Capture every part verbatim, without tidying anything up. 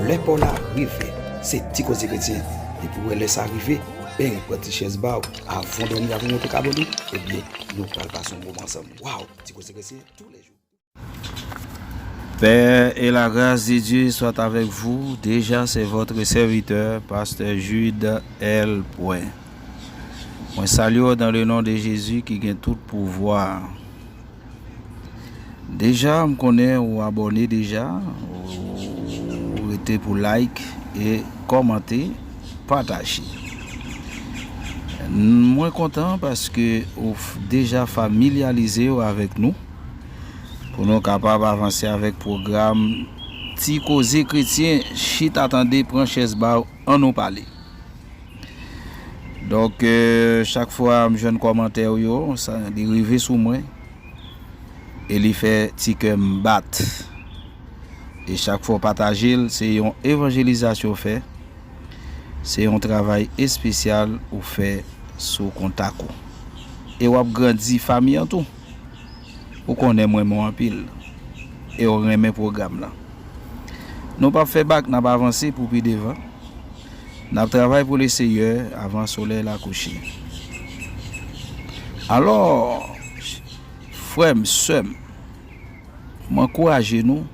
Lè pa w la rive. Se Ti Koze Kretyen. Depi w wè lè sa rive, beny, pran ti chèz ba w, avan w dòmi, avan w monte kab ou, ebyen, nou pral pase yon moman ansanm. Waw, Ti Koze Kretyen, toulejou. Paix et la grâce de Dieu soit avec vous. Déjà, c'est votre serviteur, Pasteur Jude L. Point. Mwen salye w dans le nom de Jésus ki gen tout pouvwa. Deja, m konnen ou abòne deja, ou, ou rete pou like e kòmante, pataje. Mwen kontan paske ou f-, deja familyalize w avèk nou, pou nou kapab avanse avèk pwogram Ti Koze Kretyen, chita tande, pran chèz ba w, ann nou pale. Donk, euh, chak fwa m jwenn kòmantè w yo, sa, li rive sou mwen e li fè ti kè m bat. E chak fwa w pataje l, se yon evanjelizasyon w fè, se yon travay espesyal ou fè sou kontak ou. E w ap grandi fanmi an tou. Ou konnen m renmen w anpil e w renmen pwogram lan. Nou p ap fè bak, n ap avanse pou pi devan. N ap travay pou Leseyè avan solèy la kouche. Alò, frè m, sè m, m ankouraje nou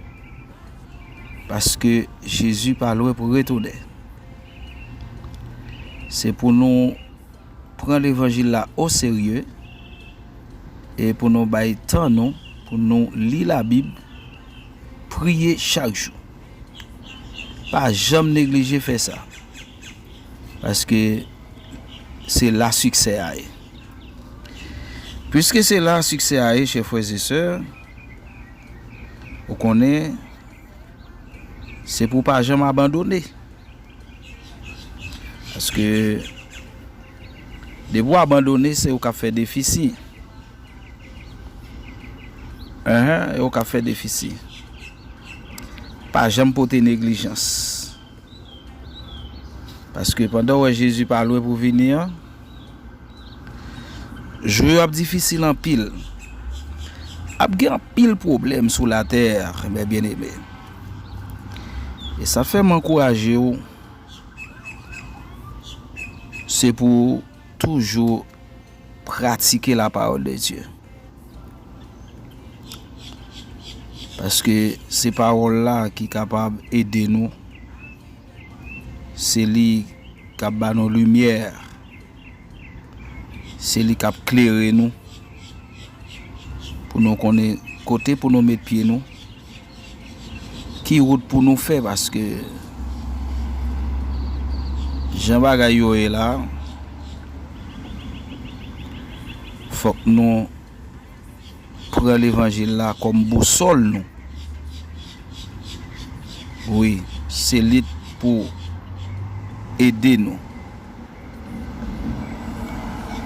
paske Jezi pa lwen pou retounen. Se pou nou pran levanjil la oserye e pou nou bay tan nou pou nou li Labib, priye chak jou. Pa janm neglije fè sa, paske se la siksè a ye. Piske se la siksè a ye, chè frè e sè, ou konnen, se pou w pa janm abandone. Paske depi w abandone, se ou k ap fè defisi. Enhen, e ou k ap fè defisi. Pa janm pote neglijans. Paske pandan w wè Jezi pa lwen pou vini an, jou yo ap difisil anpil. Ap gen anpil pwoblèm sou latè, mes bien-aimés. E sa fè m ankouraje w, se pou w toujou pratike la parole de Dieu. Paske se pawòl la ki kapab ede nou. Se li k ap ba nou limyè. Se li k ap klere nou. Pou nou konnen kote pou nou met pye nou. Ki wout pou nou fè, paske jan bagay yo ye la, fòk nou pran levanjil la kòm bousòl nou. Wi, se li t pou ede nou,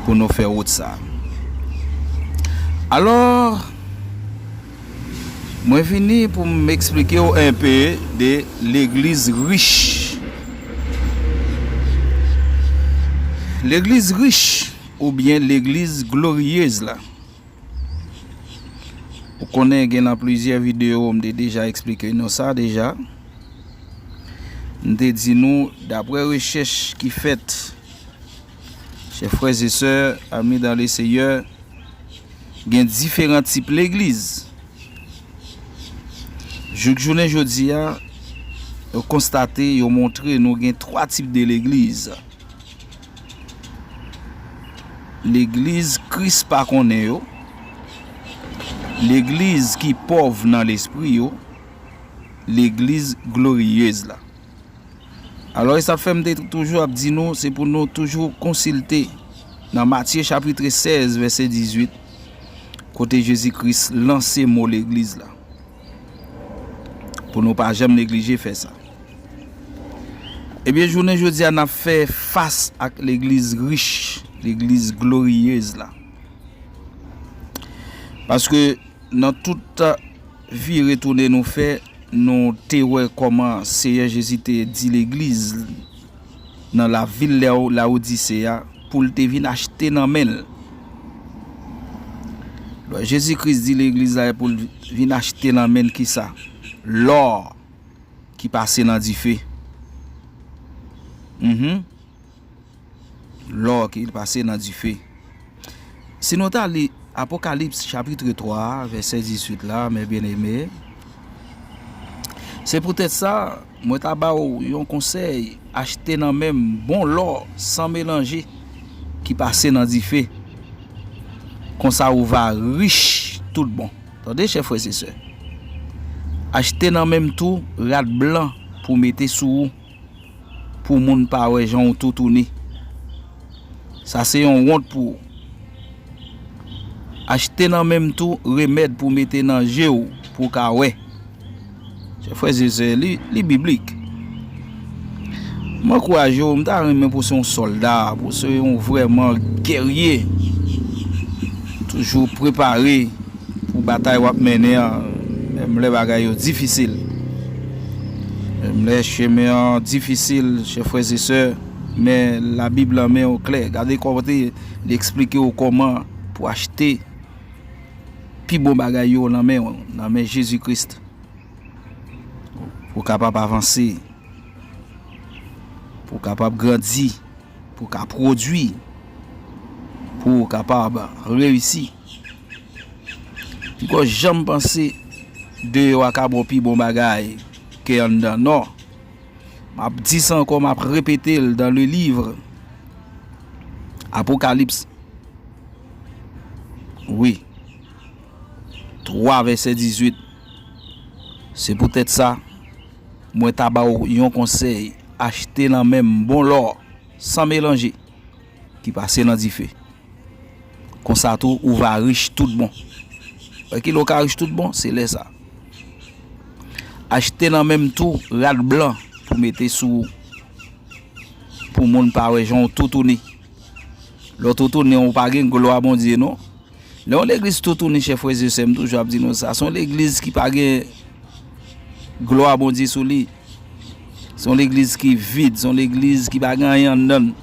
pou nou fè wout sa. Alò, mwen vini pou m eksplike w enpe de legliz rich. Legliz rich oubyen legliz gloriyez la. Ou konnen gen nan plizyè videyo m te deja eksplike nou sa deja. M te di nou, daprè rechèch ki fèt, chè frè e sè, ami dans le Seigneur, gen diferan tip legliz. Jouk jounen jodi a, yo konstate, yo montre nou gen twa tip de legliz. Legliz Kris pa konnen yo, legliz ki pòv nan lespri yo, legliz gloriyez la. Alò, e sa fè m te toujou ap di nou, se pou nou toujou konsilte nan Matye chapit sèz, vèsè dizuit, kote Jezi Kris lanse mo legliz la. Pou nou pa janm neglije fè sa. Ebyen, jounen jodi a, n ap fè fas ak legliz rich, legliz gloriyez la. Paske nan tout vire tounen nou fè, nou te wè kòman Seyè Jezi te di legliz nan lavil Lawodise a pou l te vin achte nan men l. Lè Jezi Kris di legliz la pou l vin achte nan men l kisa? Lò, ki pase nan dife. Mhm. Lò ki pase nan dife. Si nou ta li Apokalips chapit twa, vèsè dizuit la, mes bien-aimés, se poutèt sa, mwen ta ba w yon konsèy, achte nan men m bon lò san melanje ki pase nan dife. Konsa ou va rich tout bon. Tande, chè frè e sè. Achte nan men m tou rad blan pou mete sou ou, pou moun pa wè jan w toutouni. Sa se yon wont pou ou. Achte nan men m tou remèd pou mete nan je w, pou w ka wè. Chè frè e sè, li, li biblik. M ankouraje w, m ta renmen pou w se yon sòlda, pou w se yon vrèman gèrye. Toujou prepare pou batay w ap mennen an, menm lè bagay yo difisil. Menm lè chemen an difisil, chè frè e sè, men Labib lan men w klè. Gade kòman li eksplike w kòman pou achte pi bon bagay yo nan men w, nan men Jezi Kris. Pou w kapab avanse, pou w kapab grandi, pou w ka pwodui, pou w kapab reyisi. Poko janm panse deyò a ka ba w pi bon bagay ke anndan. Non. M ap di sa ankò, m ap repete l dans le livre Apokalips. Wi. Twa vèsè dizuit. Se poutèt sa, mwen ta ba w yon konsèy, achte nan men m bon lò, san melanje, ki pase nan dife. Konsa tou, ou va rich tout bon. Wè ki lè w ka rich tout bon? Se lè sa. Achte nan men m tou rad blan pou mete sou ou, pou moun pa wè jan w toutouni. Lè w toutouni, ou pa gen glwa Bondye, non. Lè yon legliz toutouni, chè frè e sè, m toujou ap di nou sa, se yon legliz ki pa gen glwa Bondye sou li. Se yon legliz ki vid, se yon legliz ki pa gen anyen anndan l.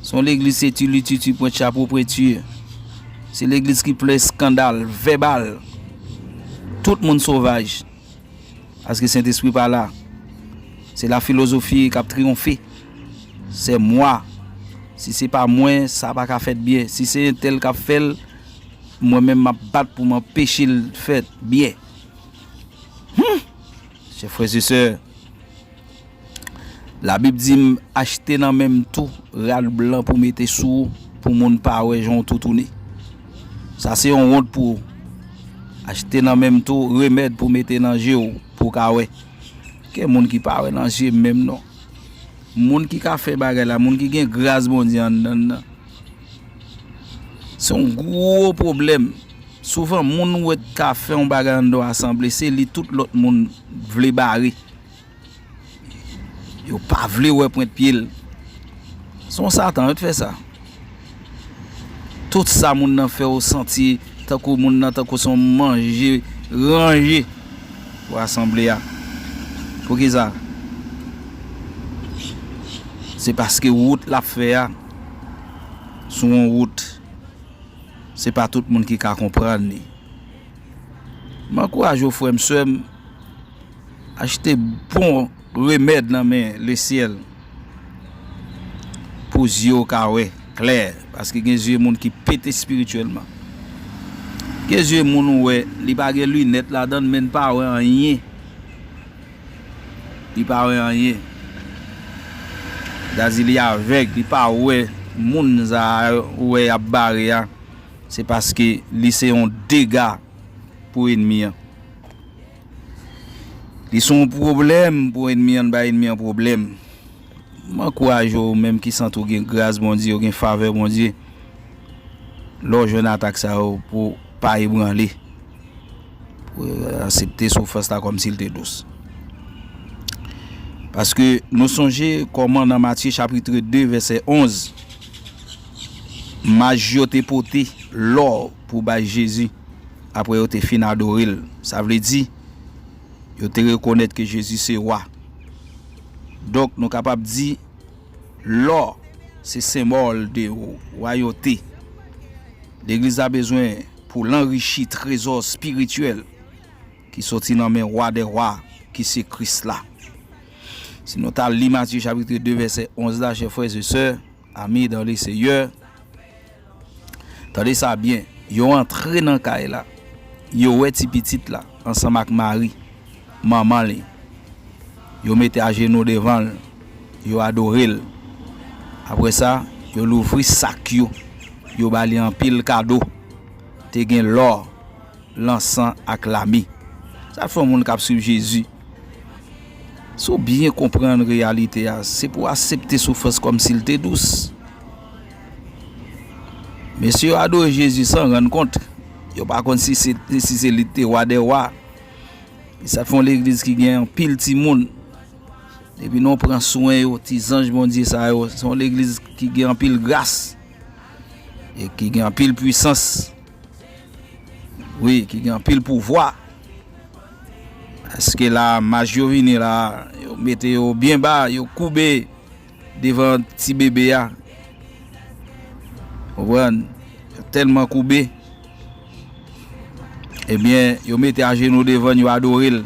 Se yon legliz se tilititi, pwent chapo, pwenti. Se legliz ki plen eskandal vèbal. Tout moun sovaj. Paske Sentespri pa la. Se lafilozofi k ap triyonfe. Se mwa. Si se pa mwen, sa pa ka fèt byen. Si se entèl k ap fè l, mwen menm m ap bat pou m anpeche l fèt byen. Hum! Chè frè e sè, Labib di m, achte nan men m tou rad blan pou mete sou ou, pou moun pa wè jan w toutouni. Sa se yon wont pou ou. Achte nan men m tou remèd pou mete nan je w, pou w ka wè. Gen moun ki pa wè nan je m menm non. Moun ki ka fè bagay la, moun ki gen gras Bondye anndan l nan. Se yon gwo pwoblèm. Souvan, moun ou wè ka fè yon bagay anndan yon asanble, se li tout lòt moun vle bare. Yo pa vle wè pwent pye l. Se yon Satan yo t fè sa. Tout sa moun nan fè yo santi tankou moun nan tankou se yon manje ranje pou asanble a. Poukisa? Se paske wout l ap fè a, sou yon wout, se pa tout moun ki ka konprann li. M ankouraje w, frè m, sè m, achte bon remèd nan men lesyèl pou zye w ka wè klè, paske gen zye moun ki pete espirityèlman. Gen zye moun ou wè, li pa gen linèt ladan l, men l pa wè anyen. Li pa wè anyen. Sa di li avèg, li pa wè moun sa a ou wè y ap bare a. Se paske li se yon dega pou ènmi an. Li se yon pwoblèm pou ènmi an, bay ènmi an pwoblèm. M ankouraje w, ou menm ki santi w gen gras Bondye, w gen favè Bondye, lè w jwenn atak sa yo, pou w pa ebranle, pou w aksepte soufrans la kòmsi l te dous. Paske nou sonje kòman nan Matye chapit de, vèsè onz, Maj yo te pote lò pou bay Jezi apre yo te fin adore l. Sa vle di, yo te rekonèt ke Jezi se wa. Donk, nou kapab di, lò se senbòl de wayote. Legliz la bezwen pou l anrichi trezò espirityèl ki soti nan men Wa dè wa, ki se Kris la. Si nou ta li Matye chapit de vèsè onz la, chè frè e sè, ami dans le Seigneur, tande sa byen, yo antre nan kay la, yo wè ti pitit la ansanm ak Mari, manman li. Yo mete ajenou devan l, yo adore l. Apre sa, yo louvri sak yo, yo ba li anpil kado. Te gen lò, lansan ak lami. Sa fè yon moun k ap swiv Jezi, si w byen konprann reyalite a, se pou w aksepte soufrans kòmsi l te dous. Mesye yo adore Jezi san rann kont. Yo pa konn si se, si se li ki te wa dè wa. E sa fè yon legliz ki gen anpil timoun. Epi nou pran swen yo, ti zanj Bondye sa yo. Se yon legliz ki gen anpil gras e ki gen anpil pwisans. Wi, ki gen anpil pouvwa. Paske la, maj yo vini la, yo mete yo byen ba, yo koube devan ti bebe a. Konprann? Yo tèlman koube. Ebyen, yo mete ajenou devan l, yo adore l.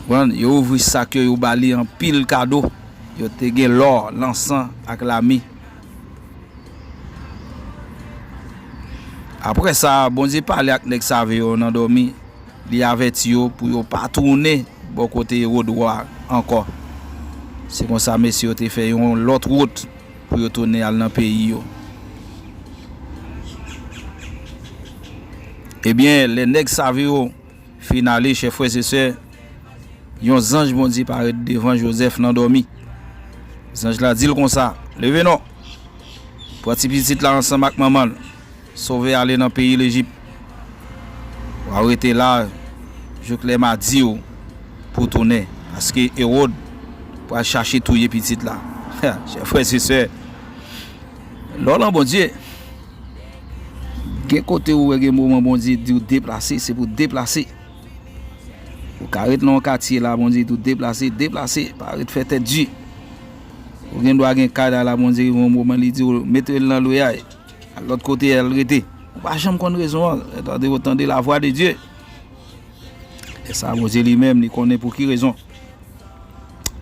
Konprann? Yo ouvri sak yo, yo ba li anpil kado. Yo te gen lò, lansan ak lami. Apre sa, Bondye pale ak nèg save yo nan dòmi. Li avèti yo pou yo pa tounen bò kote Ewòd wa ankò. Se konsa, mesye yo te fè yon lòt wout pou yo tounen al nan peyi yo. Ebyen, lè nèg save yo fin ale, chè frè e sè, yon zanj Bondye parèt devan Jozèf nan dòmi. Zanj la di l konsa, leve non, pran ti pitit la ansanm ak manman l, sove ale nan peyi Lejip. W a rete la jouk lè m a di w pou w tounen, paske Ewòd pral chache touye pitit la. Chè frè e sè, lè w lan Bondye, gen kote ou wè gen moman Bondye di w deplase, se pou w deplase. Ou ka ret nan yon katye la, Bondye di w deplase, deplase, pa ret fè tèt di. Ou gen dwa gen kay la, la Bondye rive yon moman li di w mete l nan lweyay. Al lòt kote al rete. Ou pa janm konn rezon an, tande ou tande lavwa de Dye. E sa Bondye li menm li konnen pou ki rezon.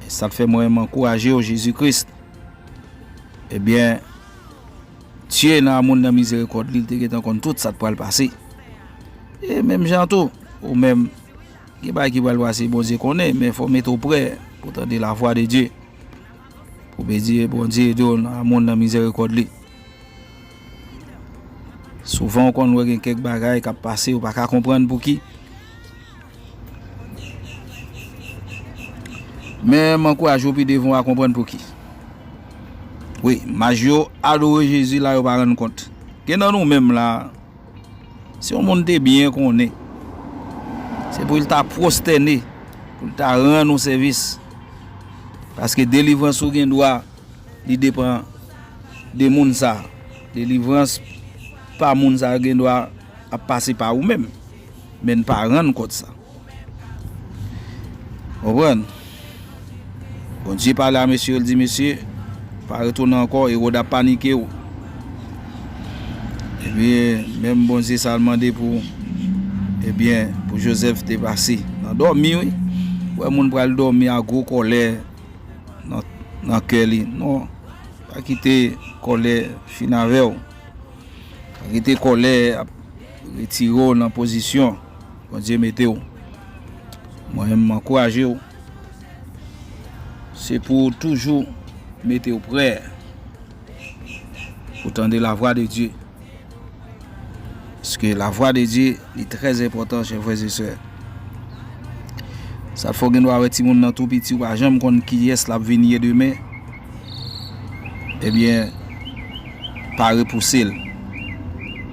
E sa k fè mwen m ankouraje w, Jezi Kris. Ebyen, Dye nan amoun nan mizerikòd li, li te gentan konn tout sa k pral pase. E menm jan tou, ou menm, gen bagay ki pral pase, Bondye konnen, men fò w mete w prè pou w tande lavwa de Dye. Pou w di Bondye ede w nan amoun nan mizerikòd li. Souvan ou konn wè gen kèk bagay k ap pase, ou pa ka konprann pouki. Men m ankouraje w pi devan w a konprann pouki. Wi, maj yo adore Jezi la yo pa rann kont. Gen nan nou menm la, si yon moun te byen konnen, se pou l ta pwostène, pou l ta rann ou sèvis. Paske delivrans ou gen dwa li depann de moun sa. Delivrans pa moun sa gen dwa ap pase pa ou menm. Men n pa rann kont sa. Konprann? Bondye pale a mesye yo, l di, mesye, pa retounen ankò, Ewòd ap panike w. Ebyen, menm Bondye sa l mande pou, ebyen, pou Jozèf te pase nan dòmi, wi. Wè moun pral dòmi a gwo kòlè nan, nan kè li. Non, pa kite kòlè fin avè w. Pa kite kòlè ap retire w nan pozisyon Bondye mete w. Mwen menm, m ankouraje w. Se pou w toujou mete w prè pou tande lavwa de Dye. Paske lavwa de Dye, li trè enpòtan, chè frè e sè. Sa fè w gen dwa wè timoun nan tou piti, ou pa janm konn kiyès l ap vin ye demen. Ebyen, pa repouse l.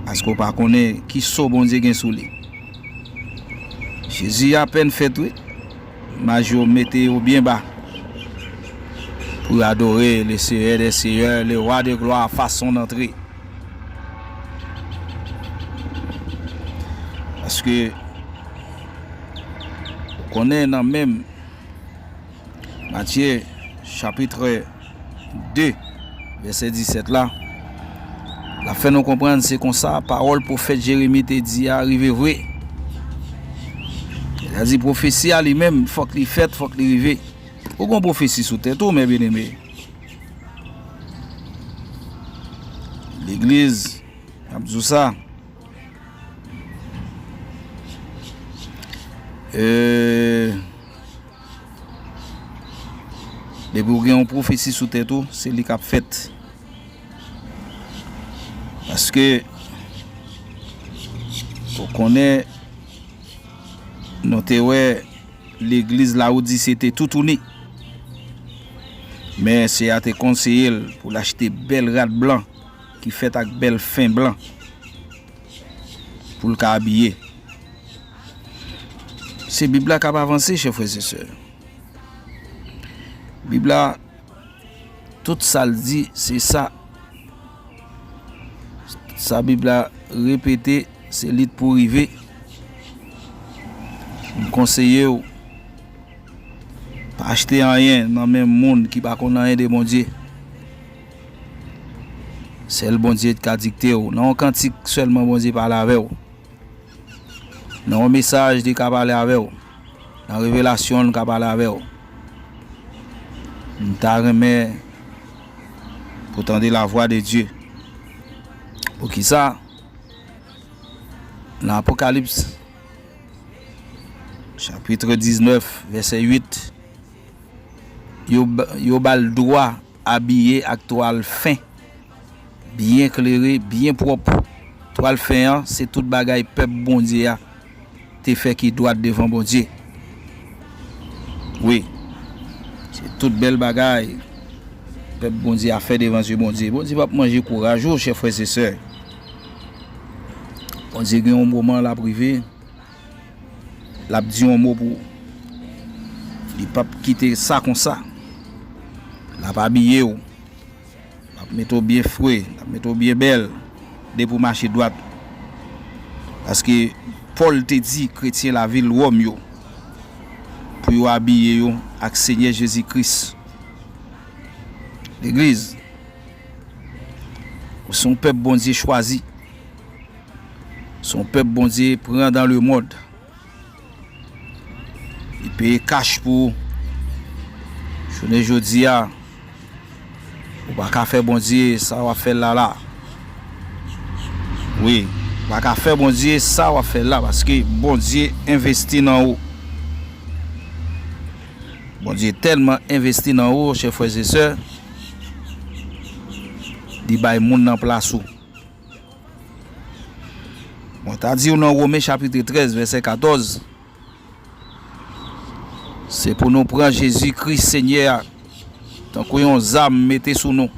Paske w pa konnen ki so Bondye gen sou li. Jezi apèn fèt, wi. Maj yo mete yo byen ba pou yo adore le Seyè dè seyè, le Wa de glwa, fason n antre. Paske, ou konnen nan menm Matye, chapit de, vèsè disèt la, l ap fè nou konprann se konsa pawòl pwofèt Jeremi te di a rive vre. Sa di pwofesi a li menm, fòk li fèt, fòk li rive. Ou gon pwofesi sou tèt ou, men byeneme. Legliz, m ap di w sa. Euh, depi w gen yon pwofesi sou tèt ou, se li k ap fèt. Paske, ou konnen, nou te wè legliz Lawodise te toutouni. Men Seyè a te konseye l pou l achte bèl rad blan ki fèt ak bèl fen blan pou l ka abiye. Se Bib la k ap avanse, chè frè e sè. Bib la, tout sa l di, se sa. Sa Bib la repete, se li t pou rive. M konseye w, pa achte anyen nan men moun ki pa konn anyen de Bondye. Sèl Bondye ka dikte w. Nan yon kantik sèlman Bondye pale avè w. Nan yon mesaj li ka pale avè w. Nan revelasyon li ka pale avè w. M ta renmen pou tande la voix de Dieu. Poukisa? Nan Apokalips, chapit diznèf, vèsè uit, yo, ba- yo ba l dwa abiye ak twal fen, byen klere, byen pwòp. Twal fen an, se tout bagay pèp Bondye a te fè ki dwat devan Bondye. Wi, se tout bèl bagay pèp Bondye a fè devan zye Bondye. Bondye p ap manje kouraj ou, chè frè e sè. Bondye gen yon moman l ap rive, l ap di yon mo pou ou. Li p ap kite sa konsa. L ap abiye w. L ap mete w byen fre, l ap mete w byen bèl, depi w mache dwat. Paske Pòl te di kretyen lavil Wòm yo pou yo abiye yo ak Senyè Jezi Kris. Legliz, ou se yon pèp Bondye chwazi. Se yon pèp Bondye pran dans le monde. Li peye kach pou ou. Jounen jodi a, ou pa ka fè Bondye sa w ap fè l la la. Wi, ou pa ka fè Bondye sa w ap fè l la, paske Bondye envesti nan ou. Bondye tèlman envesti nan ou, chè frè e sè, li bay moun nan plas ou. Mwen ta di w nan Women chapit trèz, vèsè katòz, se pou nou pran Jezi Kris Senyè a tankou yon zam mete sou nou.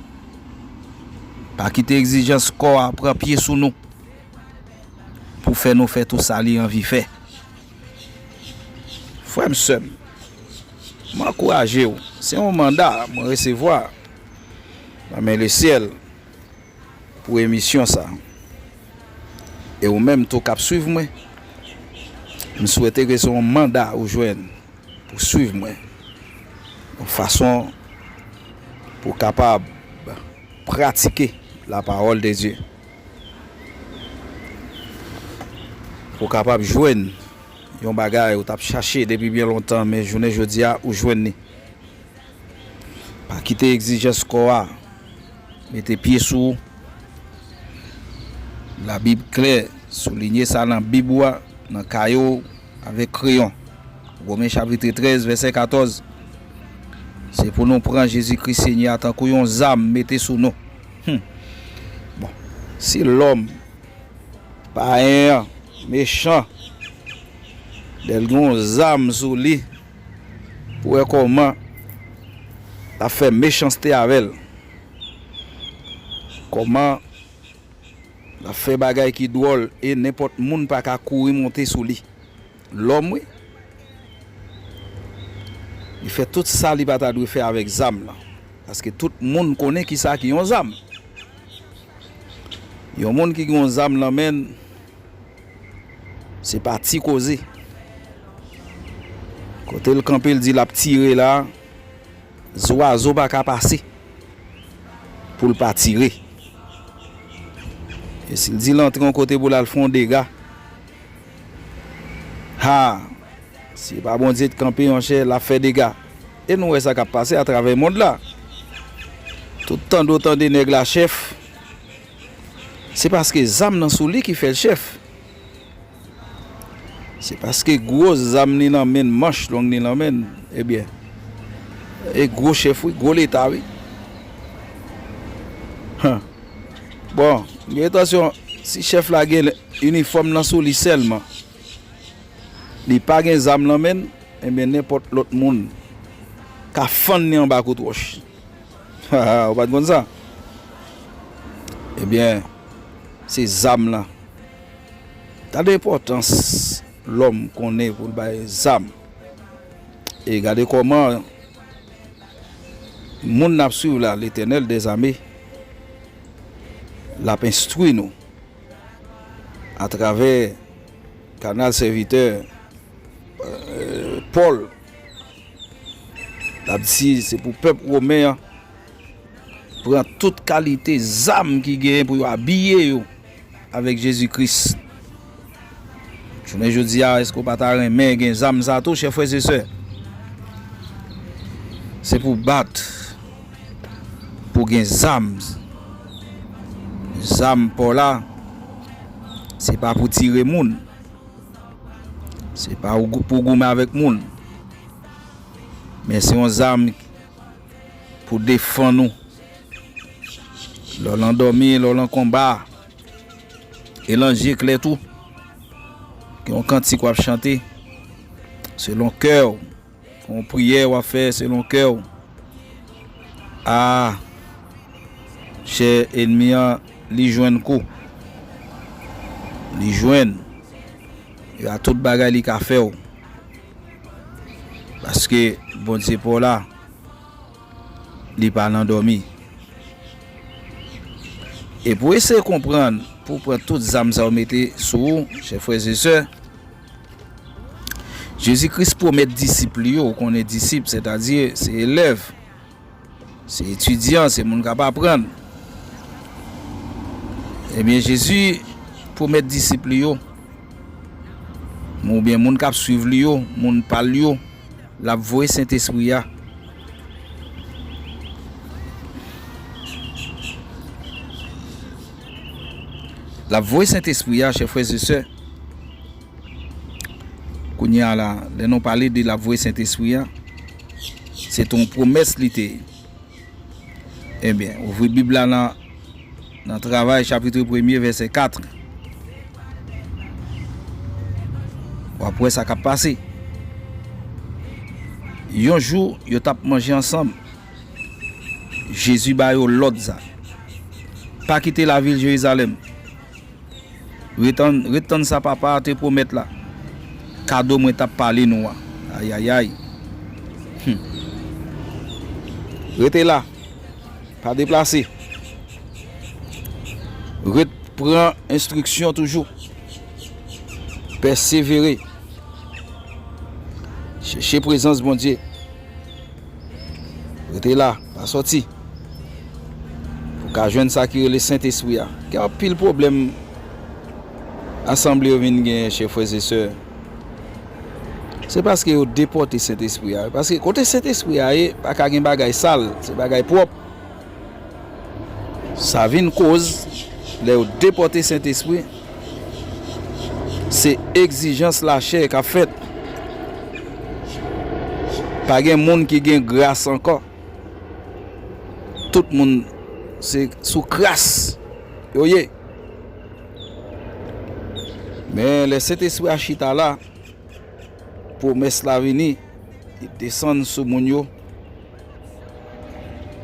Pa kite egzijans kò a pran pye sou nou pou fè nou fè tout sa li anvi fè. Frè m, sè m, m ankouraje w. Se yon manda mwen resevwa nan men Lesyèl pou emisyon sa. E ou menm tou k ap swiv mwen, m swete ke se yon manda ou jwenn pou swiv mwen, yon fason pou w kapab pratike la parole de Dieu, pou w kapab jwenn yon bagay ou t ap chache depi byen lontan, men jounen jodi a, ou jwenn li. Pa kite egzijans kò a mete pye sou ou. Labib klè, soulinye sa nan Bib ou a, nan kaye w avèk kreyon. Women chapit trèz, vèsè katòz. Se pou nou pran Jezi Kris Senyè a tankou yon zam mete sou nou. Hmm. Bon, si lòm payen an mechan, lè l gen yon zam sou li, pou wè kòman l ap fè mechanste avè l. Kòman l ap fè bagay ki dwòl e nenpòt moun pa ka kouri monte sou li. Lòm, wi. Li fè tout sa li pa ta dwe fè avèk zam lan. Paske tout moun konnen kisa ki yon zam. Yon moun ki gen yon zam nan men l, se pa ti koze. Kote l kanpe, l di l ap tire la, zwazo pa ka pase pou l pa tire. E si l di l antre yon kote pou l al fè yon dega, ha, Si pa Bondye t kanpe, monchè, l ap fè dega. E nou wè sa k ap pase atravè mond la. Tout tande w tande nèg la chèf, se paske zam nan sou li ki fè l chèf. Se paske gwo zam li nan men l, manch long li nan men l, ebyen, e gwo chèf wi, gwo leta wi. Han. Bon, gen entansyon, si chèf la gen inifòm nan sou li sèlman, li pa gen zam nan men l, ebyen, nenpòt lòt moun ka fann li anba kout wòch. Ou pa t konn sa? Ebyen, se zam lan. Gade enpòtans lòm konnen pou l bay zam. E gade kòman moun n ap swiv la, Letènèl dèzame, l ap enstwi nou atravè kanal sèvitè, euh, Pòl. L ap di se pou pèp women an pran tout kalite zam ki genyen pou yo abiye yo avèk Jezi Kris. Jounen jodi a, èske w pa ta renmen gen zam sa tou, chè frè e sè? Se pou bat, pou gen zam. Zam pa w la, se pa pou tire moun. Se pa ou gou-, pou goumen avèk moun. Men se yon zam pou defann ou. Lè w nan dòmi, lè w nan konba, e lan je klè tou. Gen yon kantik w ap chante selon kè w. Gen yon priyè w ap fè selon kè w. A, chè enmi an, li jwenn kou. Li jwenn. E a tout bagay li ka fè w. Paske Bondye pa w la, li pa nan dòmi. E pou eseye konprann, pou pran tout zam sa yo mete sou ou, chè frè e sè, Jezi Kris pwomèt disip li yo, ou konnen disip, sètadi se elèv, se etidyan, se moun k ap aprann. Ebyen, Jezi pwomèt disip li yo, oubyen moun k ap swiv li yo, moun pa l yo, l ap voye Sentespri a. L ap voye Sentespri a, chè frè e sè. Kounye a la, lè nou pale de l ap voye Sentespri a, se te yon pwomès li te ye. Ebyen, ouvri Bib la nan, nan Travay, chapit premye, vèsè kat. W ap wè sa k ap pase. Yon jou, yo t ap manje ansanm. Jezi ba yo lòd sa. Pa kite lavil Jerizalèm. Ret tann, ret tann sa Papa a te pwomèt la. Kado mwen t ap pale nou a. Ayayay. Hmm. Rete la. Pa deplase. Ret pran enstriksyon toujou. Pèsevere. Chèche prezans Bondye. Rete la, pa sòti. Pou w ka jwenn sa ki rele Sentespri a. Gen anpil pwoblèm asanble yo vin genyen, chè frè e sè. Se paske yo depòte Sentespri a. Paske kote Sentespri a ye, pa ka gen bagay sal, se bagay pwòp. Sa vin koz, lè yo depòte Sentespri, se egzijans lachè k ap fèt. Pa gen moun ki gen gras ankò. Tout moun se sou kras yo ye. Men lè Sentespri a chita la, pwomès la vini, li desann sou moun yo.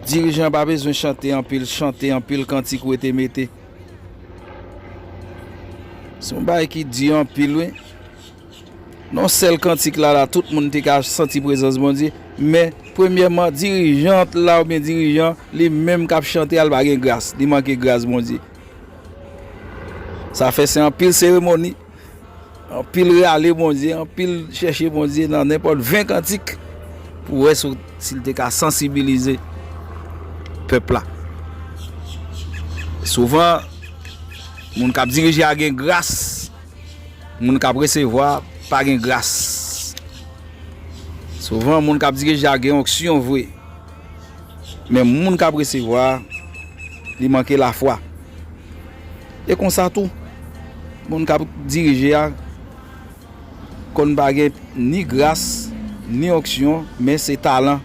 Dirijan pa bezwen chante anpil, chante anpil kantik rete mete. Se yon bagay ki di anpil, wi. Nan sèl kantik la, la, tout moun te ka santi prezans Bondye. Men, premyèman, dirijant la oubyen dirijan, li menm k ap chante a, l pa gen gras. Li manke gras Bondye. Sa fè se anpil seremoni, anpil rale Bondye, anpil chèche Bondye nan nenpòt ven kantik pou wè si, si l te ka sansibilize pèp la. Souvan, moun k ap dirije a gen gras, moun k ap resevwa pa gen gras. Souvan, moun k ap dirije a gen onksyon vre, men moun k ap resevwa a, li manke lafwa. E konsa tou, moun k ap dirije a konn pa gen ni gras, ni onksyon, men se talan.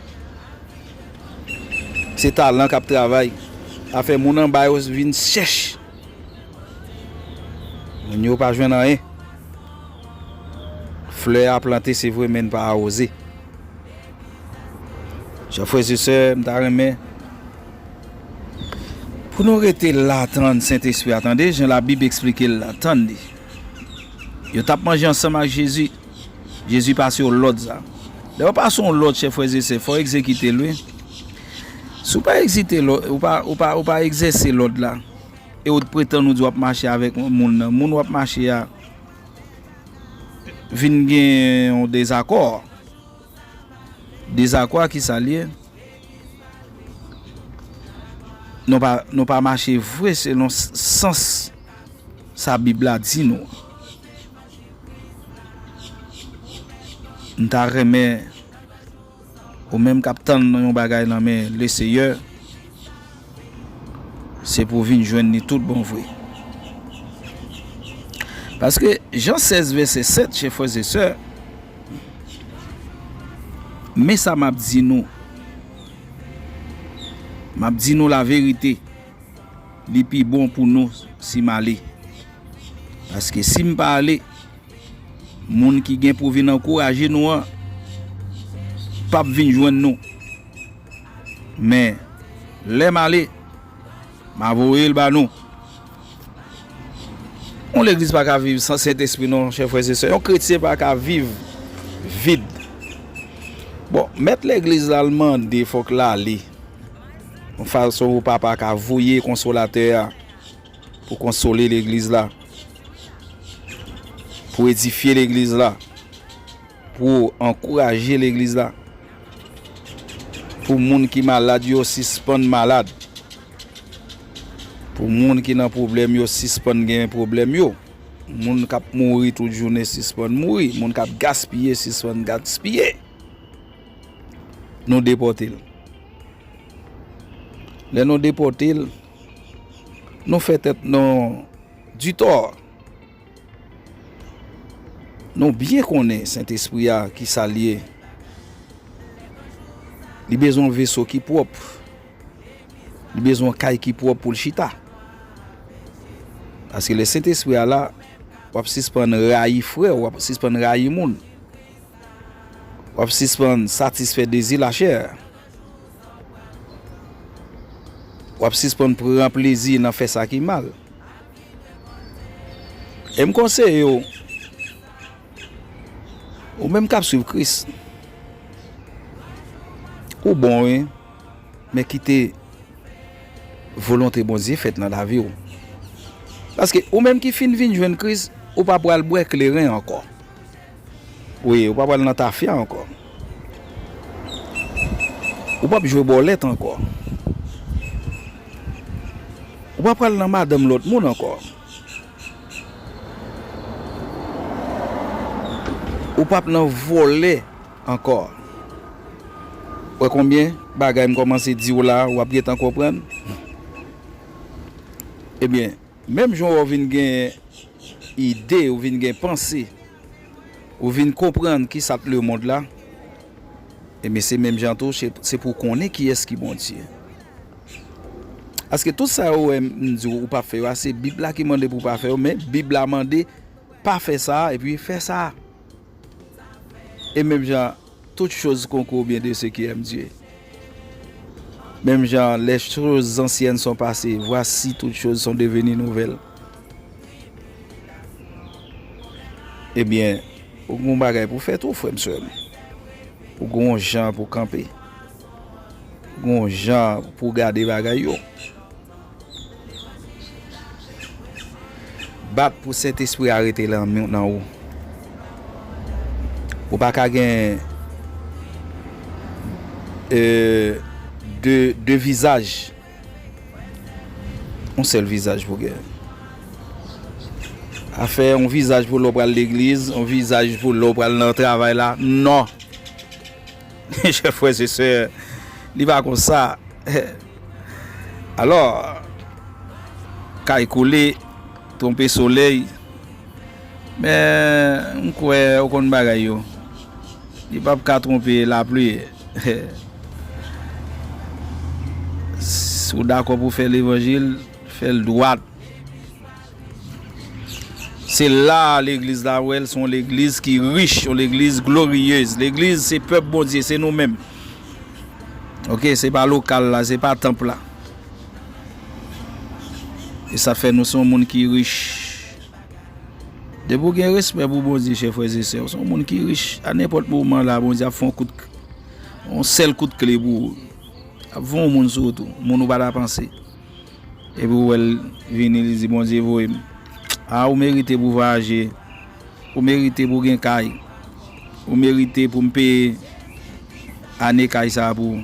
Se talan k ap travay. Sa fè moun anba yo vin chèch. Moun yo pa jwenn anyen. Flè a plante, se vre, men n pa awoze. Chè frè e sè, m ta renmen pou nou rete la, tann Sentespri a, tande jan Labib eksplike l la, tann li. Yo t ap manje ansanm ak Jezi. Jezi pase yon lòd sa. Lè w pase yon lòd, chè frè e sè, fò w egzekite l, wi. Si w pa egzite lòd, ou pa, ou pa, ou pa egzèse lòd la, e w pretann ou di w ap mache avèk moun nan, moun w ap mache a vin gen yon dezakò. Dezakò a ki sa l ye? Nou pa, nou pa mache vre selon s-, sans sa Bib la di nou. M ta renmen ou menm k ap tann yon bagay nan men Leseyè, se pou w vin jwenn li tout bon vre. Paske Jan sèz vèsè sèt, chè frè e sè, men sa m ap di nou. M ap di nou laverite, li pi bon pou nou si m ale. Paske si m pa ale, moun ki gen pou vin ankouraje nou an p ap vin jwenn nou. Men, lè m ale, m a voye l ba nou. Yon legliz pa ka viv san Sentespri non, chè frè e sè. Yon kretyen pa ka viv vid. Bon, mèt legliz la, l mande fòk l ale. Yon fason pou papa ka voye konsolatè a pou konsole legliz la, pou edifye legliz la, pou ankouraje legliz la, pou moun ki malad yo sispann malad, pou moun ki nan pwoblèm yo sispann gen pwoblèm yo, moun k ap mouri tout jounen sispann mouri, moun k ap gaspiye sispann gaspiye. Nou depòte l. Lè nou depòte l, nou fè tèt nou ditò. Nou byen konnen Sentespri a ki sa l ye. Li bezwen yon veso ki pwòp. Li bezwen yon kay ki pwòp pou l chita. Paske lè Sentespri a la, w ap sispann rayi frè w, w ap sispann rayi moun. W ap sispann satisfè dezi lachè. W ap sispann pran plezi nan fè sa ki mal. E m konseye w, ou menm k ap swiv Kris, ou bon, wi, men kite volonte Bondye fèt nan lavi w. Paske ou menm ki fin vin jwenn Kris, ou pa pral bwè kleren ankò. Wi, ou pa pral nan tafya ankò. Ou p ap jwe bòlèt ankò. Ou pa pral nan madanm lòt moun ankò. Ou p ap nan vòlè ankò. Wè konbyen bagay m kòmanse di w la, w ap gentan konprann? Ebyen, menm jan w vin gen ide, ou vin gen panse, ou vin konprann ki sa k lemonn la, ebyen, se menm jan tou, se, se pou w konnen kiyès ki Bondye. Paske tout sa yo wè m di w ou p ap fè yo a, se Bib la ki mande pou w pa fè yo, men Bib la mande pa fè sa a, epi fè sa a. E menm jan, toutes choses concourent au bien de ceux qui aiment Dieu. Menm jan, les choses anciennes sont passées, voici toutes choses sont devenues nouvelles. Ebyen, ou gen yon bagay pou fè tou, frè m, sè m. Ou gen yon jan pou kanpe. Ou gen yon jan pou gade bagay yo. Bat pou Sentespri a rete nan, nan ou. Ou pa ka gen, euh, de, de vizaj. Yon sèl vizaj pou gen. Afè yon vizaj pou lè w pral legliz, yon vizaj pou lè w pral nan travay la. Non. Chè frè e sè, li pa konsa. Alò, kay koule, twonpe solèy. Men, m kwè ou konn bagay yo. Li p ap ka twonpe lapli. Si w dakò pou fè levanjil, fè l dwat. Se la legliz la wè l se yon legliz ki rich, yon legliz gloriyez. Legliz se pèp Bondye, se nou menm. Oke, se pa lokal la, se pa tanp la. E sa fè nou se yon moun ki rich. Depi w gen respè pou Bondye, chè frè e sè, w se yon moun ki rich. A nenpòt moman la, Bondye ap fè yon kout, yon sèl kout kle pou ou. Ap voye yon moun sou ou tou, moun ou pa ta panse. Epi w wè l vini, li di, "Bondye voye m." A, ou merite pou w vwayaje. Ou merite pou w gen kay. Ou merite pou m peye ane kay sa a pou ou.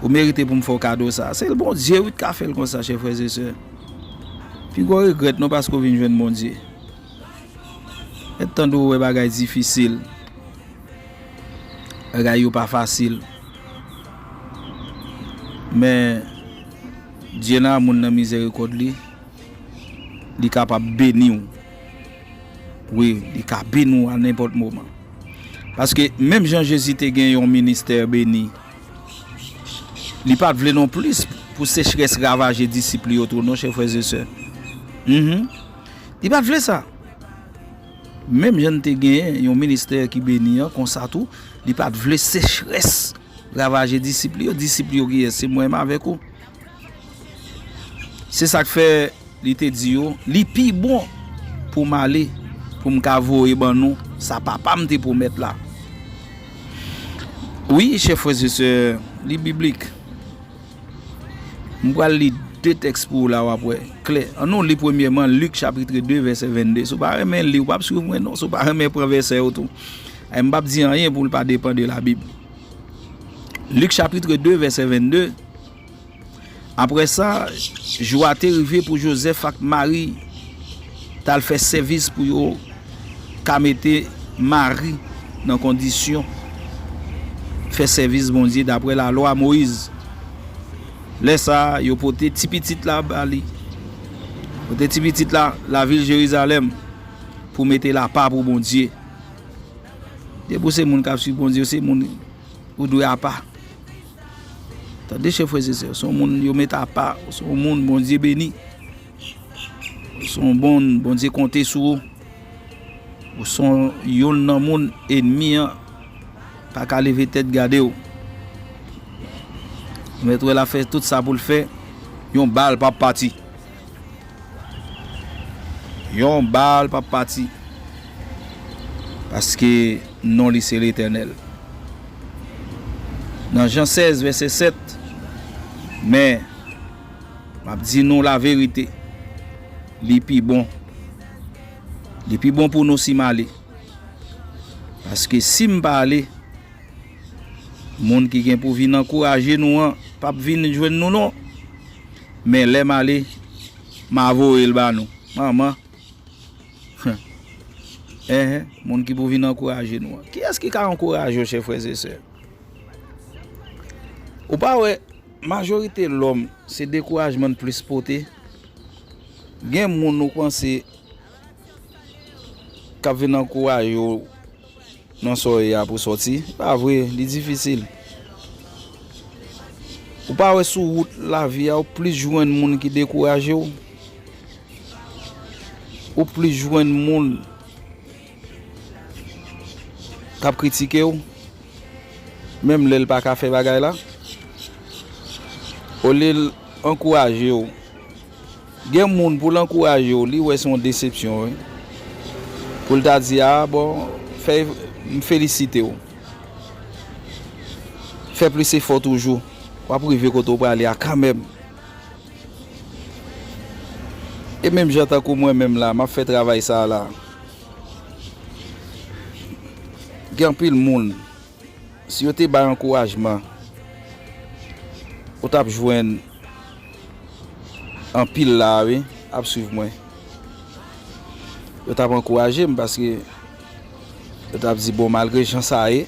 Ou merite pou m fè w kado sa a. Se Bondye wi k ka fè l konsa, chè frè e sè. Pi gwo regrèt non paske w vin jwenn Bondye. Mèt tande w wè bagay difisil. Bagay yo pa fasil. Men Dye nan amoun nan mizèrikòd li, li kapab beni w. Wi, li ka beni w a nenpòt moman. Paske menm jan Jezi te gen yon ministè beni, li pa t vle non plis pou sechrès ravaje disip li yo tou non, chè frè e sè. Mhm. Li pa t vle sa. Menm jan n te genyen yon ministè ki beni an, konsa tou, li pa t vle sechrès ravaje disip li yo. Disip li yo kiyès? Se mwen menm avèk ou. Se sa k fè li te di yo, "Li pi bon pou m ale, pou m ka voye ban nou sa Papa m te pwomèt la." Wi, chè frè e sè, li biblik. M pral li de tèks pou ou la, w ap wè klè. Ann nou li premyèman Lik chapit de, vèsè vennde. Si w pa renmen li, w p ap swiv mwen non. Si w pa renmen pran vèsè yo tou. E m p ap di anyen pou l pa depann de Labib. Lik chapit de, vèsè vennde. Apre sa, jou a te rive pou Jozèf ak Mari t al fè sèvis pou yo ka mete Mari nan kondisyon fè sèvis Bondye dapre lalwa Moyiz. Lè sa a, yo pote ti pitit la ba li. Pote ti pitit la lavil Jerizalèm pou mete l apa pou Bondye. Depi w se moun k ap swiv Bondye, w se moun ou dwe apa. Tande, chè frè e sè, w se yon moun yo met apa, w se yon moun Bondye beni. Ou se yon moun Bondye konte sou ou. Ou se yon, yonn nan moun ènmi an pa ka leve tèt gade w. Ou mèt wè l ap fè tout sa pou l fè, yon bal p ap pati. Yon bal p ap pati. Paske non li se Letènèl. Nan Jan sèz, vèsè sèt, men m ap di nou laverite, li pi bon. Li pi bon pou nou si m ale. Paske si m pa ale, moun ki gen pou vin ankouraje nou an p ap vin jwenn nou non. Men lè m ale, m a voye l ba nou. Manman. Enhen, moun ki pou vin ankouraje nou an. Kiyès ki ka ankouraje w, chè frè e sè? Ou pa wè, majorite lòm, se dekourajman n plis pote. Gen moun ou panse k ap vin ankouraje w nan sa w ye a pou sòti. Pa vre, li difisil. Ou pa wè sou wout lavi a, ou plis jwenn moun ki dekouraje w, ou plis jwenn moun k ap kritike w, menm lè l pa ka fè bagay la. Olye l ankouraje w, gen moun pou l ankouraje w, li wè se yon desepsyon, wi. Pou l ta di, "A, bon, fè, m felisite w. Fè plis efò toujou. W ap rive kote w prale a kanmenm." E menm jan tankou mwen menm la, m ap fè travay sa a la. Gen anpil moun, si yo te bay ankourajman, ou t ap jwenn anpil la, wi, ap swiv mwen. Yo t ap ankouraje m paske yo t ap di, "Bon, malgre jan sa ye,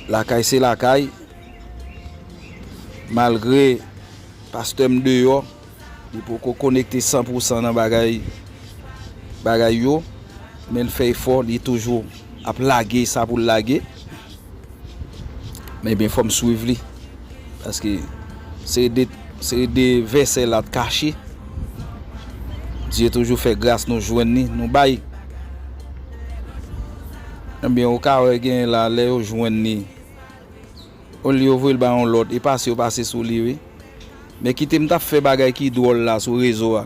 Lakay se lakay. Malgre pastè m deyò, li poko konekte san pou san nan bagay, bagay yo, men l fè efò, li toujou ap lage sa pou l lage. Men byen, fò m swiv li. Paske se de, se de vèsè la t kache. Dye toujou fè gras, nou jwenn li, nou bay. Ebyen, ou ka wè gen la, lè yo jwenn li, olye yo voye l ba yon lòt, e pase yo pase sou li, wi. Men kite m t ap fè bagay ki dwòl la sou rezo a.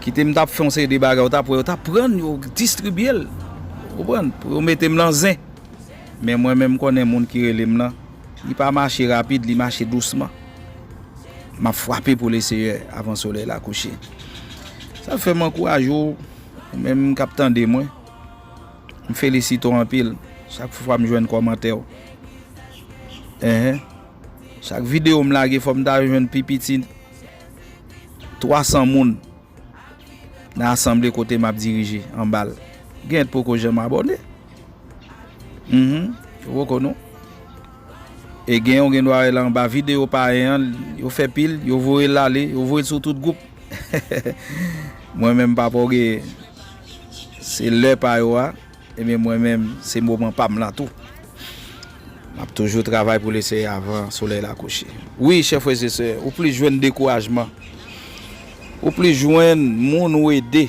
Kite m t ap fè yon seri de bagay, ou t ap wè, yo t ap pran, yo distribye l. Ou konprann? Pou yo mete m nan zen. Men mwen menm, m konnen moun ki rele m nan, li pa mache rapid, li mache dousman. M ap frape pou Leseyè avan solèy la kouche. Sa fè m ankouraje w, ou menm k ap tande mwen. M felisite w anpil. Chak fwa m jwenn kòmantè w. Enhen. Chak videyo m lage, fò m ta jwenn pi piti twa san moun nan asanble kote m ap dirije anba l. Gen poko janm abòne. Mhm. Yo poko non. E gen yon gen dwa wè la anba videyo payen an, yo fè pil, yo voye l ale, yo voye l sou tout gwoup. Mwen menm papa w gen se lè pa yo a, ebyen mwen menm se moman pa m lan tou. M ap toujou travay pou Leseyè avan solèy la kouche. Wi, chè frè e sè, ou plis jwenn dekourajman. Ou plis jwenn moun ou ede,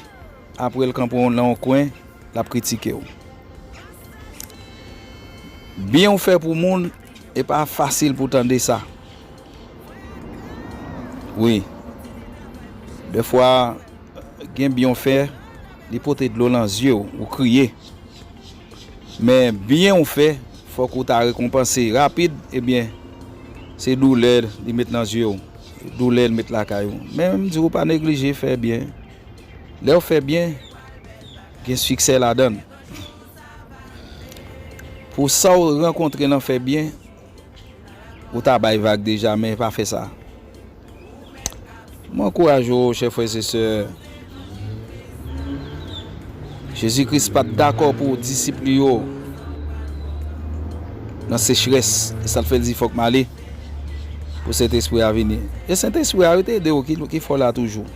apre l kanpe w nan yon kwen, l ap kritike w. Byen w fè pou moun, e pa fasil pou tande sa. Wi. Dèfwa, gen byen w fè, li pote dlo nan zye w, ou kriye. Men byen w fè, fòk ou ta rekonpanse rapid, ebyen, se doulè li met nan zye w, doulè l met lakay ou. Men m di w pa neglije fè byen. Lè w fè byen, gen siksè ladan l. Pou sa w rankontre nan fè byen, ou ta bay vag deja, men pa fè sa. M ankouraje w, chè frè e sè. Jezi Kris pa t dakò pou disip li yo nan sechrès. E sa l fè l di, "Fòk m ale pou Sentespri a vini." E Sentespri a rete ede w ki, ki fè w la toujou.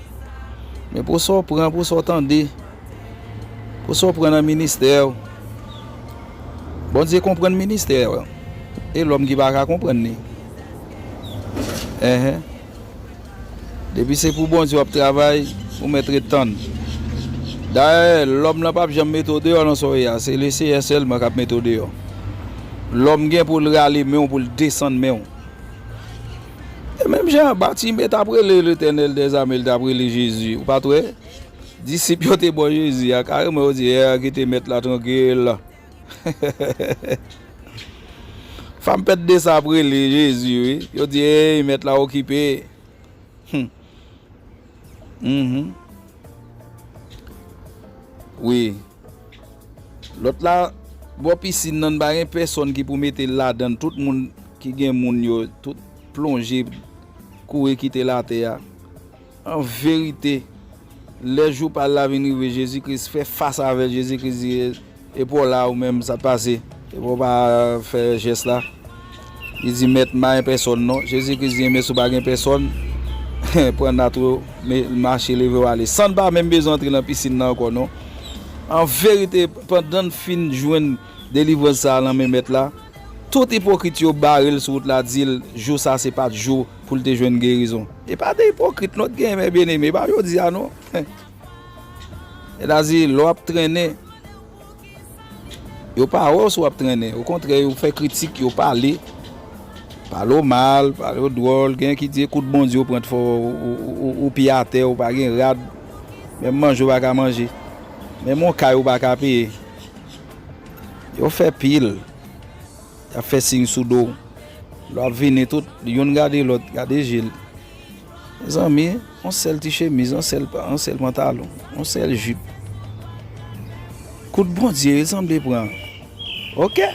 Men pou sa w pran, pou sa w tande, pou sa w pran nan ministè w, Bondye konprann ministè w. E lòm ki pa ka konprann li. Enhen. Depi se pou Bondye w ap travay, ou mèt ret tann. Dayè, lòm lan p ap janm mete w deyò nan sa w ye a. Se Leseyè sèlman k ap mete w deyò. Lòm gen pou l rale men w, pou l desann men w. E menm jan Batime t ap rele Letènèl dèzame, l t ap rele Jezi. Ou pa t wè? Disip yo te bò Jezi a, kareman yo di, "Ey, kite mèt la trankil." Fanm pèt de sa ap rele Jezi, wi. Yo di, "Ey, mèt la okipe." Hmm. Mhm. Wi. Lòt la, bò pisin nan, pa gen pèsòn ki pou mete l ladan l. Tout moun ki gen moun yo, tout plonje, kouri kite latè a. An verite, lè jou pa l la vin rive, Jezi Kris fè fas avè l, Jezi Kris di, "E pa w la, ou menm, sa t pase? E pa w pa fè jès la?" Li di, "Mèt, m pa gen pèsòn non." Jezi Kris di, "Enben, si w pa gen pèsòn, pran nat ou, me-, mache, leve w ale." San n pa menm bezwen antre nan pisin nan ankò non. An verite, pandan n fin jwenn delivrans sa a nan men Mèt la, tout ipokrit yo bare l sou wout la, di l, jou sa se pa t jou pou l te jwenn gerizon. E pa de ipokrit non t genyen, men byeneme, e pa jodi a non. Sètadi, lè w ap trennen, yo pa wè w si w ap trennen. Okontrè, yo fè kritik, yo pale. Pale w mal, pale w dwòl. Gen ki di, ekout Bondye, w pran fò, ou, ou, ou, ou pye atè, ou pa gen rad. Menm manje, w pa ka manje. Menm yon kay, ou pa ka peye. Yo fè pil. Y ap fè siy sou do w. Lè w ap vini, tout, youn gade lòt, gade je l. Mezanmi, yon sèl ti chemiz, yon sèl, yon sèl pantalon, yon sèl jip. Kout Bondye, li sanble pran. Oke.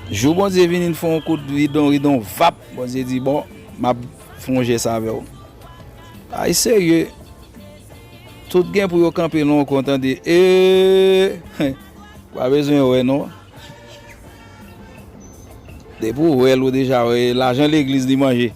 Jou Bondye vini, l fè yon kout ridon, ridon vap, Bondye di, "Bon, m ap fè yon jès avè w." Ay serye. Tout gen pou yo kanpe nan yon kwen, tande. E, Pa bezwen wè non. Depi w wè l, ou deja wè lajan legliz li manje.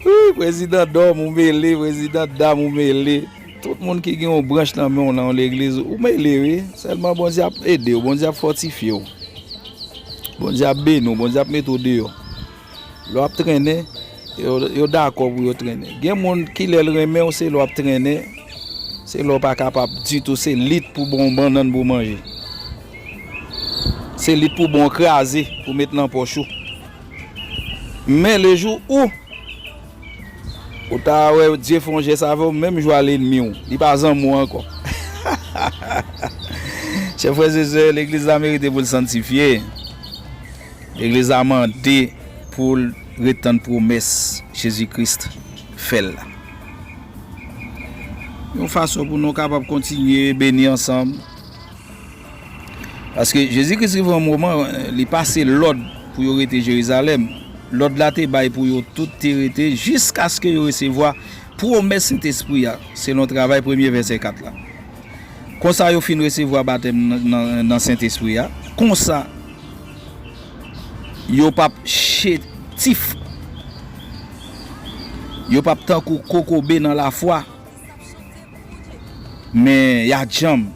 Wi, prezidan dòm ou mele, prezidan dam ou mele. Tout moun ki gen yon branch nan men w nan yon legliz, ou mele wi. Sèlman Bondye ap ede w, Bondye ap fòtifye w. Bondye ap beni w, Bondye ap mete w deyò. Lè w ap trennen, yo, yo dakò pou yo trennen. Gen moun ki lè l renmen w, se lè w ap trennen, se lè w pa kapab ditou, se li t pou ba w bannann pou w manje. Se li t pou ba w kraze, pou met nan pòch ou. Men lejou ou, ou ta wè Dye fè yon jès avè w, menm jou a l enmi w, li pa zanmi w ankò. Chè frè e sè, legliz la merite pou l sanntifye. Legliz la mande pou l ret tann pwomès Jezi Kris fè l la. Yon fason pou nou kapab kontinye beni ansanm. Paske Jezi Kris rive yon moman, li pase lòd pou yo rete Jerizalèm. Lòd la te bay pou yo tout te rete jiskaske yo resevwa pwomès Sentespri a, selon Travay premye vèsè kat la. Konsa yo fin resevwa batèm nan, nan, nan Sentespri a. Konsa yo p ap chétif. Yo p ap tankou kokobe nan lafwa. Men y a djanm,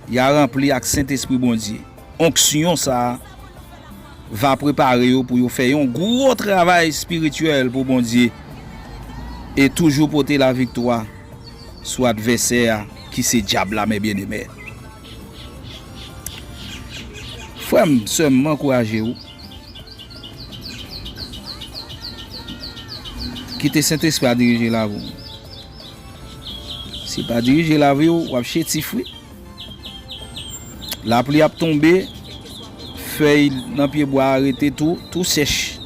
y a ranpli ak Sentespri Bondye. Onksyon sa a va prepare yo pou yo fè yon gwo travay espirityèl pou Bondye e toujou pote laviktwa sou advèsè a ki se dyab la, men byeneme. Frè m, sè m, m ankouraje w. Kite Sentespri a dirije lavi w. Si l pa dirije lavi w, w ap chétif wi. Lapli ap tonbe, fèy nan pyebwa a rete tou, tou sèch.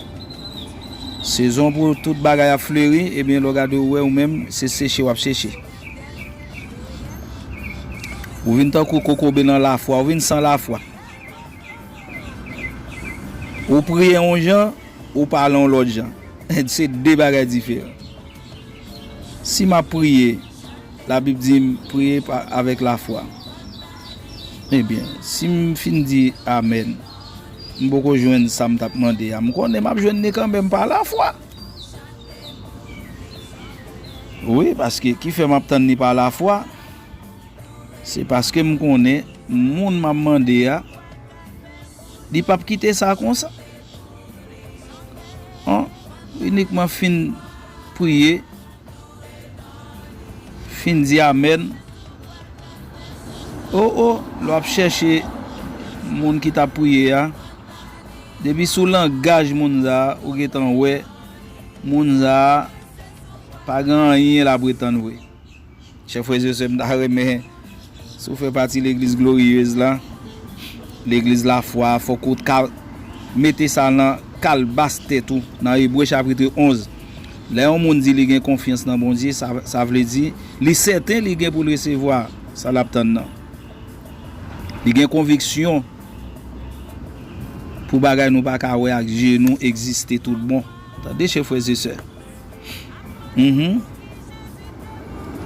Sezon pou tout bagay ap fleri, ebyen lè w gade w wè ou menm, se seche w ap seche. Ou vin tankou kokobe nan lafwa, ou vin san lafwa. Ou priye yon jan, ou pale yon lòt jan. Se de bagay diferan. Si m ap priye, Labib di m priye pa, avèk lafwa. Ebyen, si m fin di amèn, m poko jwenn sa m t ap mande a, m konnen m ap jwenn li kanmenm pa lafwa. Wi, paske ki fè m ap tann li pa lafwa, se paske m konnen moun m ap mande a, li p ap kite sa konsa. An, inikman fin priye, fin di amèn. O, o, lè w ap chèche moun ki t ap priye a, depi sou langaj moun sa a, ou gentan wè moun sa a pa gen anyen l ap retann vre. Chè frè e sè, m ta renmen, si w fè pati legliz gloriyez la, legliz lafwa, fòk ou ka mete sa nan kalbas tèt ou, nan Ebre chapit onz. Lè yon moun di li gen konfyans nan Bondye, sa, sa vle di, li sèten li gen pou l resevwa sa l ap tann nan. Li gen konviksyon pou bagay nou pa ka wè ak je nou egziste tout bon. Tande, chè frè e sè. Mhm.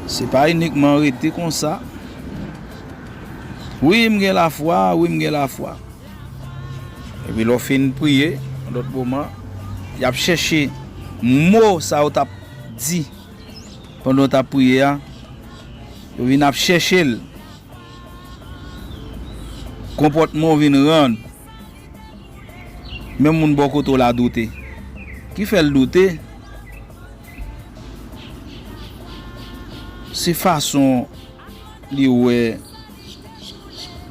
Se pa inikman rete konsa. Wi, m gen lafwa, wi, m gen lafwa. Epi lè w fin priye, yon lòt moman, y ap chèche mo sa w t ap di pandan w t ap priye a. Yo vin ap chèche l. Konpòtman w vin rann. Menm moun bò kote w la doute. Ki fè l doute? Se fason li wè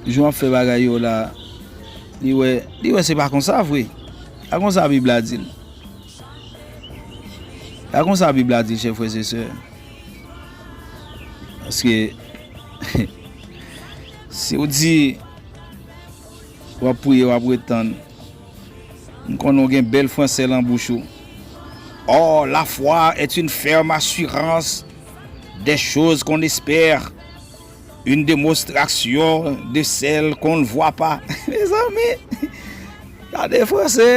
jan w ap fè bagay yo la. Li wè, li wè se pa konsa vre. A konsa Bib la di l. A konsa Bib la di l, chè frè e sè. Paske si w di w ap priye, w ap ret tann. M konnen w gen bèl fransè lan bouch ou. Or, la foi est une ferme assurance des choses qu'on espère, une démonstration de celles qu'on ne voit pas. Mezanmi, gade fransè.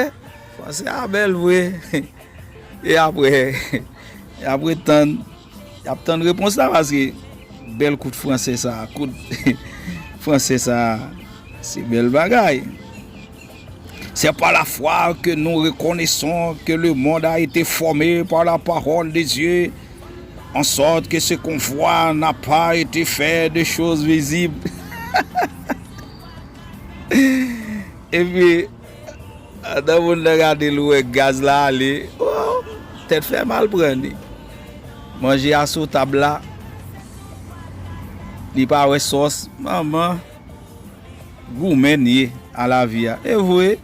Fransè a bèl vre. E apre, e apre tann, y ap tann repons la paske Bèl kout franse sa, kout franse sa, se bèl bagay. C'est par la foi que nous reconnaissons que le monde a été formé par la parole de Dieu, en sorte que ce qu'on voit n'a pas été fait de choses visibles. Epi, andan moun nan gade l, wè gaz la ale, oh, tèt fè mal pran li. Manje a sou tab la, li pa wè sòs, manman, goumen n ye a lavi a. E vre,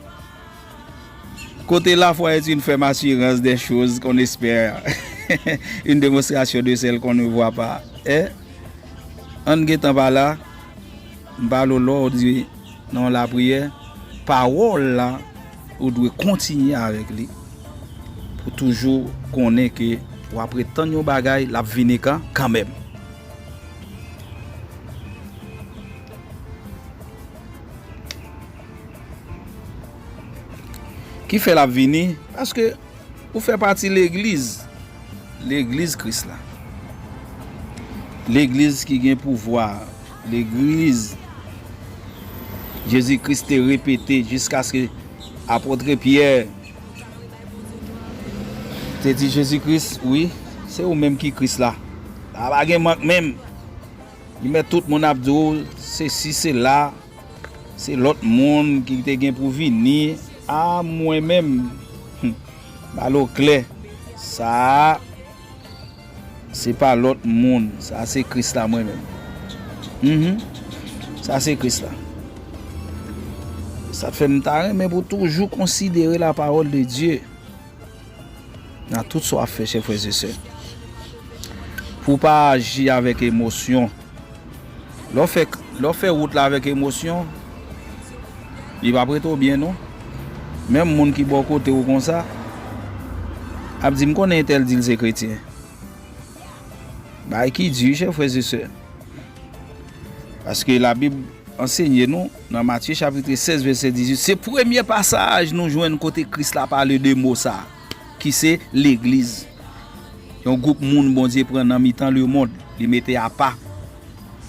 Côté la foi est une ferme assurance des choses qu'on espère, une démonstration de celles qu'on ne voit pas. E, ann gentan pa la, m pale w lè w di nan lapriyè, pawòl la, ou dwe kontinye avèk li pou toujou konnen ke w ap ret tann yon bagay, l ap vini kan, kanmenm. Ki fè l ap vini? Paske ou fè pati legliz, legliz Kris la. Legliz ki gen pouvwa, legliz Jezi Kris te repete jiskaske apòt Pyè te di Jezi Kris, wi, se ou menm ki Kris la. La pa gen mank menm. Li mèt tout moun ap di w, se si, se la, se lòt moun ki te gen pou vini. A mwen menm, hmm, ba l ou klè, sa a, se pa lòt moun, sa se Kris la mwen menm. Mhm. Sa se Kris la. Sa t fè m ta renmen pou toujou konsidere la parole de Dieu nan tout sa w ap fè, chè frè e sè. Pou w pa aji avèk emosyon. Lè w fè, lè w fè wout la avèk emosyon, li p ap rete w byen non. Menm moun ki bò kote w konsa ap di, "M konnen entèl di l se kretyen." Bagay ki di, chè frè e sè. Paske Labib ansenye nou nan Matye chapit sèz vèsè dizuit, se premye pasaj nou jwenn kote Kris la pale de mo sa, ki se legliz. Yon gwoup moun Bondye pran nan mitan lemonn, li mete apa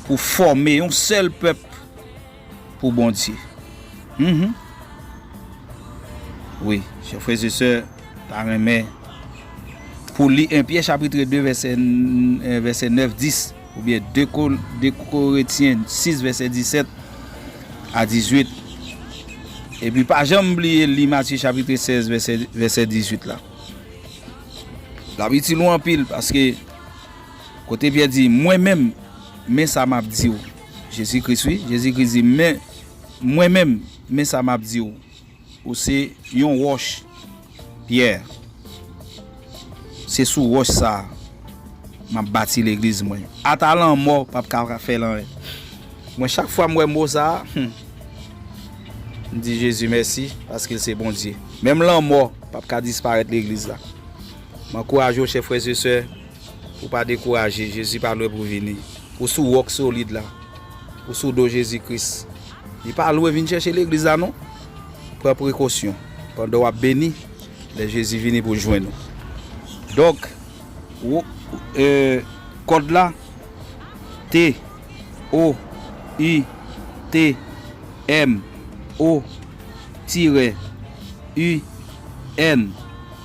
pou fòme yon sèl pèp pou Bondye. Mhm. Wi, chè frè e sè, ta renmen pou li en Pyè chapit de vèsè, eh, vèsè nèf, dis, oubyen de Ko-, de Korentyen sis vèsè disèt a dizuit. Epi pa janm bliye li Matye chapit sèz vèsè, vèsè dizuit la. L ap itil ou anpil paske kote Pyè di, "Mwen menm, men sa m ap di w." Jezi Kris, wi, Jezi Kris di, "Men, mwen menm, men sa m ap di w." Ou se yon wòch, Pyè. Se sou wòch sa a m ap bati legliz mwen. Ata lanmò p ap ka fè l anyen. Mwen, chak fwa m wè mo sa a, hmm, m di Jezi mèsi, paske l se Bondye. Menm lanmò p ap ka disparèt legliz la. M ankouraje w, chè frè e sè, pou w pa dekouraje. Jezi pa lwen pou vini. Ou sou wòk solid la. Ou sou do Jezi Kris. Li pa lwen, vin chèche legliz la non. Pran prekosyon pandan w ap beni, lè Jezi vini pou jwenn ou. Donk, ou, eh, kòd la, T O U T M O tirè U N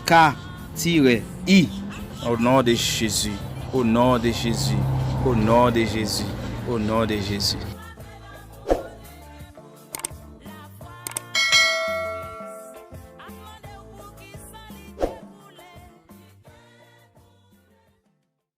K tirè I. Au nom de Jésus, au nom de Jésus, au nom de Jésus, au nom de Jésus.